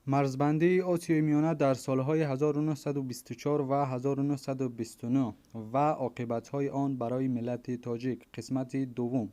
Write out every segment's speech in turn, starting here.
Марзбандии Осиёи Миёна дар солҳои 1924 ва 1929 ва оқибатҳои он барои миллати тоҷик. Қисмати дуввум.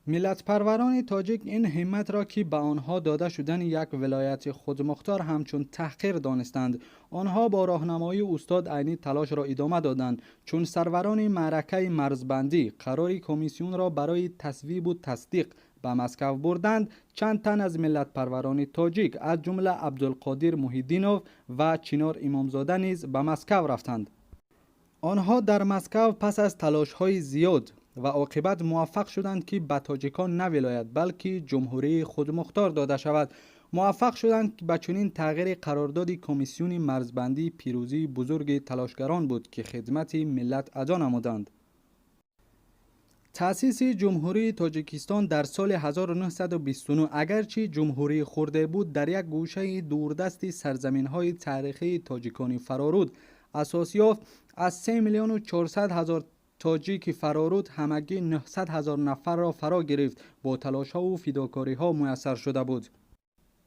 Миллатпарварони тоҷик ин ҳимматро, ки ба онҳо дода шудани як вилояти худмухтор, ҳамчун таҳқир донистанд. Онҳо бо роҳнамоии устод Айнӣ талошро идома доданд. Чун сарварони маъракаи марзбандӣ қарори комиссионро барои тасвибу тасдиқ ба Москав бурданд, чанд тан аз миллатпарварони тоҷик, аз ҷумла Абдулқодир Муҳиддинов ва Чинор Имомзода низ ба Москав рафтанд. Онҳо дар Москав пас аз талошҳои зиёд ва оқибат муваффақ шуданд, ки ба тоҷикон на вилоят, балки ҷумҳурии худмухтор дода шавад. Муваффақ шуданд ба чунин тағйири қарордоди комиссиони марзбандӣ пирӯзии бузурги талошгарон буд, ки хидмати миллат адо намуданд. Таъсиси Ҷумҳурии Тоҷикистон дар соли 1929, агарчи ҷумҳурии хурде буд, дар як гӯшаи дурдасти сарзаминҳои таърихии тоҷикони фароруд асос ёфт. Аз 3 миллиону 400 ҳазор тоҷики фароруд ҳамагӣ 900 ҳазор нафарро фаро гирифт, бо талошҳову фидокориҳо муяссар шуда буд.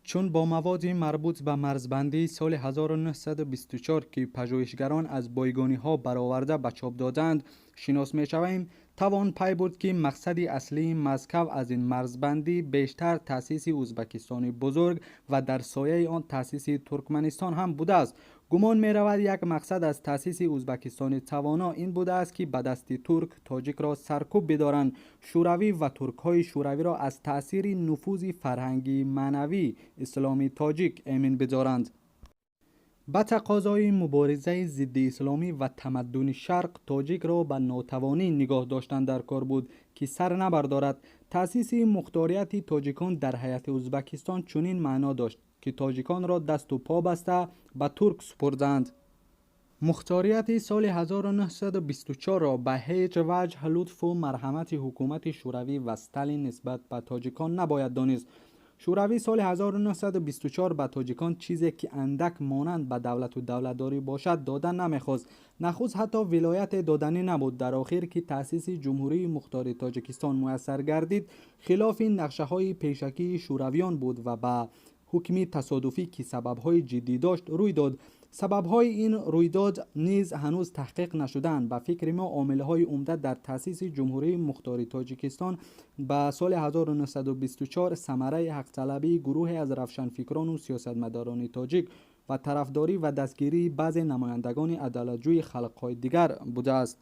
Чун бо маводи марбут ба марзбандии соли 1924, ки пажӯҳишгарон аз бойгониҳо бароварда ба чоп додаанд, шинос мешавем, тавон пай бурд, ки мақсади аслии Москав аз ин марзбандӣ бештар таъсиси Ӯзбекистони бузург ва дар сояи он таъсиси Туркманистон ҳам будааст. Гумон меравад, як мақсад аз таъсиси Ӯзбекистони тавоно ин будааст, ки ба дасти турк тоҷикро саркӯб бидоранд, шӯравӣ ва туркҳои шӯравиро аз таъсири нуфузи фарҳангии маънавии исломи тоҷик эмин бидоранд. Ба тақозои муборизаи зиддиисломӣ ва тамаддуни шарқ тоҷикро ба нотавонӣ нигоҳ доштан дар кор буд, ки сар набардорад. Таъсиси мухторияти тоҷикон дар ҳайати Ӯзбекистон чунин маъно дошт, ки тоҷиконро дасту по баста ба турк супурданд. Мухторияти соли 1924-ро ба ҳеҷ ваҷҳ лутфу марҳамати ҳукумати Шӯравӣ ва Сталин нисбат ба тоҷикон набояд донист. Шӯравӣ соли 1924 ба тоҷикон чизе, ки андак монанд ба давлату давлатдорӣ бошад, дода намехост. Нахуст ҳатто вилояте доданӣ набуд. Дар охир, ки таъсиси Ҷумҳурии Мухтори Тоҷикистон муяссар гардид, хилофи нақшаҳои пешакии шӯравиён буд ва ба ҳукми тасодуфӣ, ки сабабҳои ҷиддӣ дошт, рӯй дод. Сабабҳои ин рӯйдод низ ҳанӯз таҳқиқ нашудаанд. Ба фикри мо, омилҳои умда дар таъсиси Ҷумҳурии Мухтори Тоҷикистон ба соли 1924 самараи ҳақталабии гурӯҳе аз равшанфикрону сиёсатмадорони тоҷик ва тарафдорӣ ва дастгирии баъзе намояндагони адолатҷӯи халқҳои дигар будааст.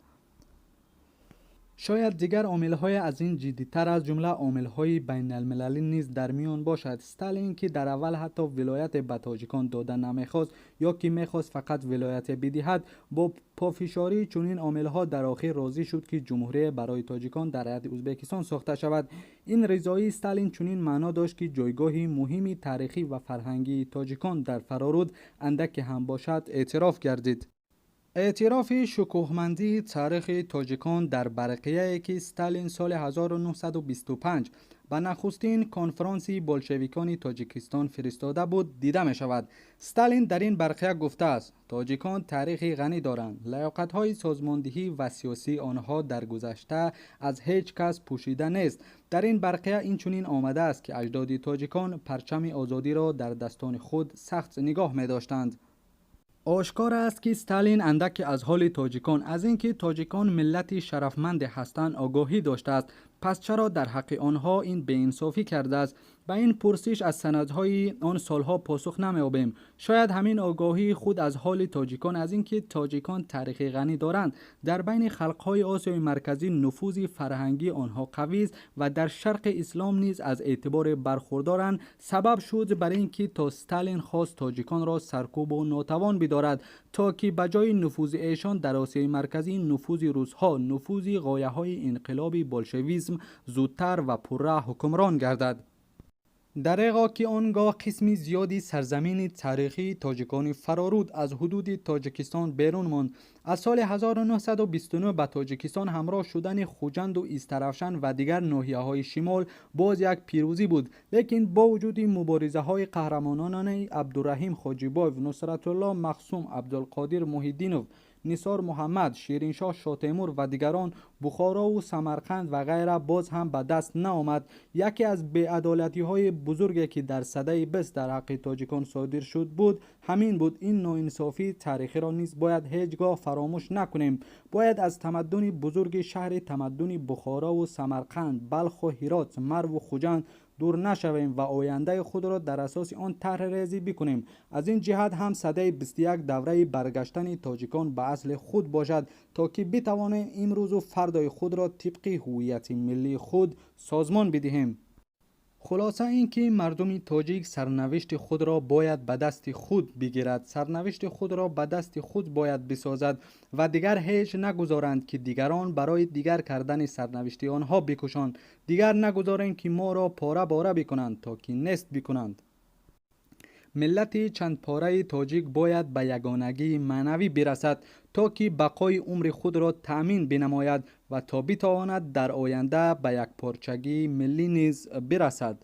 Шояд дигар омилҳое аз ин ҷиддитар, аз ҷумла омилҳои байналмилалӣ низ дар миён бошад. Сталин, ки дар аввал ҳатто вилояте ба тоҷикон дода намехост ё ки мехост фақат вилояте бидиҳад, бо пофишории чунин омилҳо дар охир розӣ шуд, ки ҷумҳурие барои тоҷикон дар ҳайати Ӯзбекистон сохта шавад. Ин ризоии Сталин чунин маъно дошт, ки ҷойгоҳи муҳими таърихӣ ва фарҳангии тоҷикон дар фароруд андаке ҳам бошад эътироф гардид. Эътирофи шукӯҳмандии таърихи тоҷикон дар барқияе, ки Сталин соли 1925 ба нахустин конфронси болшевикони Тоҷикистон фиристода буд, дида мешавад. Сталин дар ин барқия гуфтааст: «Тоҷикон таърихи ғанӣ доранд. Лаёқатҳои созмондиҳӣ ва сиёсии онҳо дар гузашта аз ҳеҷ кас пӯшида нест». Дар ин барқия инчунин омадааст, ки аҷдоди тоҷикон парчами озодиро дар дастони худ сахт нигоҳ медоштанд. Ошкор аст, ки Сталин андаке аз ҳоли тоҷикон, аз ин ки тоҷикон миллати шарафманде ҳастанд, огоҳӣ доштааст. Пас чаро дар ҳаққи онҳо ин беинсофӣ кардааст? Ба ин пурсиш аз санадҳои он солҳо посух намеёбем. Шояд ҳамин огоҳии худ аз ҳоли тоҷикон, аз ин ки тоҷикон таърихи ғанӣ доранд, дар байни халқҳои Осиёи Марказӣ нуфузи фарҳангии онҳо қавист ва дар шарқи ислом низ аз эътиборе бархурдоранд, сабаб шуд бар ин ки то Сталин хост тоҷиконро саркӯбу нотавон бидорад, то ки ба ҷои нуфузи эшон дар Осиёи Марказӣ нуфузи русҳо, нуфузи ғояҳои инқилоби болшевизм зудтар ва пурра ҳукмрон гардад. Дареғо, ки он гоҳ қисми зиёди сарзамини таърихии тоҷикони фароруд аз ҳудуди Тоҷикистон берун монд. Аз соли 1929 ба Тоҷикистон ҳамроҳ шудани Хуҷанду Истаравшан ва дигар ноҳияҳои шимол боз як пирӯзӣ буд. Лекин бо вуҷуди муборизаҳои қаҳрамононаи Абдураҳим Хоҷибоев, Нусратулло Махсум, Абдулқодир Муҳиддинов, Нисор Муҳаммад, Шириншоҳ Шотемур ва дигарон, Бухорову Самарқанд ва ғайра боз ҳам ба даст наомад. Яке аз беадолатиҳои бузурге, ки дар садаи бист дар ҳаққи тоҷикон содир шуд буд, ҳамин буд. Ин ноинсофии таърихиро низ бояд ҳеҷ гоҳ фаромӯш накунем. Бояд аз тамаддуни бузурги шаҳри тамаддуни Бухорову Самарқанд, Балху Ҳирот, Марву Хуҷанд дур нашавем ва ояндаи худро дар асоси он тарҳрезӣ бикунем. Аз ин ҷиҳат ҳам садаи 21 давраи баргаштани тоҷикон ба асли худ бошад, то ки битавонем имрӯзу фардои худро тибқи ҳуввияти миллии худ созмон бидиҳем. Хулоса ин ки мардуми тоҷик сарнавишти худро бояд ба дасти худ бигирад, сарнавишти худро ба дасти худ бояд бисозад ва дигар ҳеҷ нагузоранд, ки дигарон барои дигар кардани сарнавишти онҳо бикӯшанд. Дигар нагузорем, ки моро пора бора бикунанд, то ки нест бикунанд. Миллати чандпораи тоҷик бояд ба ягонагии маънавӣ бирасад, то ки бақои умри худро таъмин бинамояд ва то битавонад дар оянда ба якпорчагии миллӣ низ бирасад.